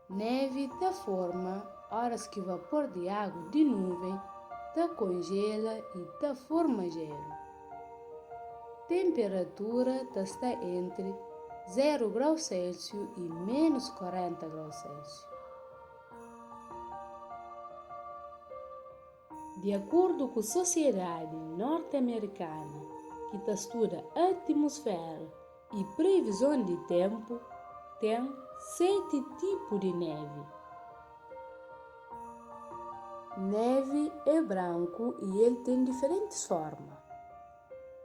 Nevi ta forma óras ki vapor di agu di núven ta konjela i ta forma jelu. Tenperatura ta sta entri 0 grau Sélsiu i ménus 40 grau Sélsiu. Di akordu ku Sosiedadi Norti-Amerikana ki ta studa Atmosfera i Previzon di Ténpu, ten seti tipu di nevi. Nevi é branku i el ten diferentis forma.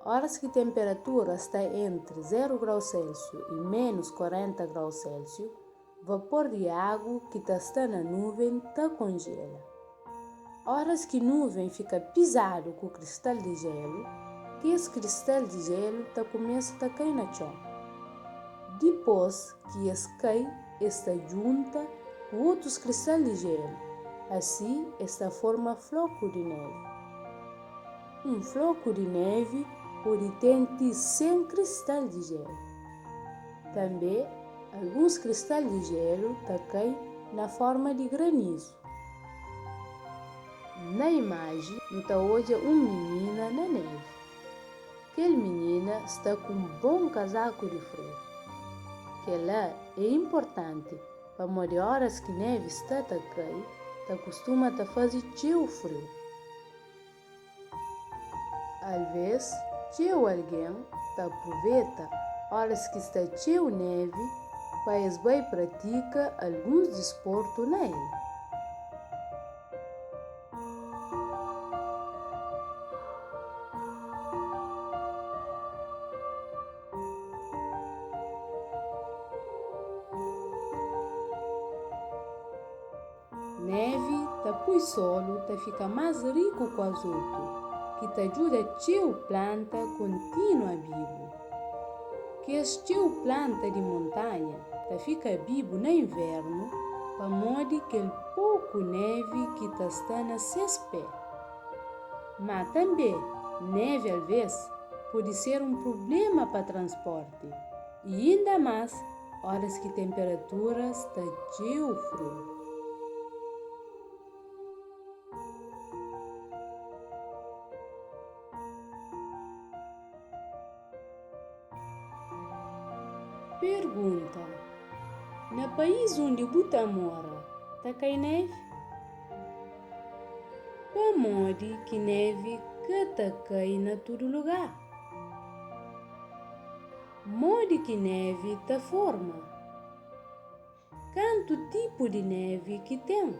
Óras ki tenperatura sta entri 0 grau Sélsiu i ménus 40 grau Sélsiu, Vapor di agu ki ta sta na núven ta konjela. Óras ki núven fika pizadu ku kristal di jélu, kes kristal di jélu ta kumesa ta kai na txon. Dipôs ki es kai, es ta djunta ku otus kristal di jélu, asi es ta forma floku di névi. Un floku di névi pode ten ti 100 kristal di jélu. Tanbê, alguns kristal di jélu ta kai na fórma di granizu. Na imaji, nu ta odja un minina na névi. Kel minina sta ku un bon kazaku di friu. Kel-la é inportanti pamodi óras ki névi sta ta kai, ta kustuma ta faze txeu friu. Alvês, txeu algen ta pruveta óras ki sta txeu névi pa es bai pratika alguns disportu na el. Névi ta pui solu ta fika más riku ku azotu, ki ta djuda txeu planta kontinua bibu. Kes txeu planta di montanha ta fika bibu na invérnu pamodi kel poku névi ki ta sta na ses pé. Má tanbê, névi alvês pode ser un prubléma pa transpórti i inda más Óras ki tenperatura sta txeu friu. Pergunta, Na país undi bu ta mora, ta kai nevi? Pamodi ki nevi ka ta kai na tudu lugar? Modi ki nevi ta forma? Kantu tipu di nevi ki ten?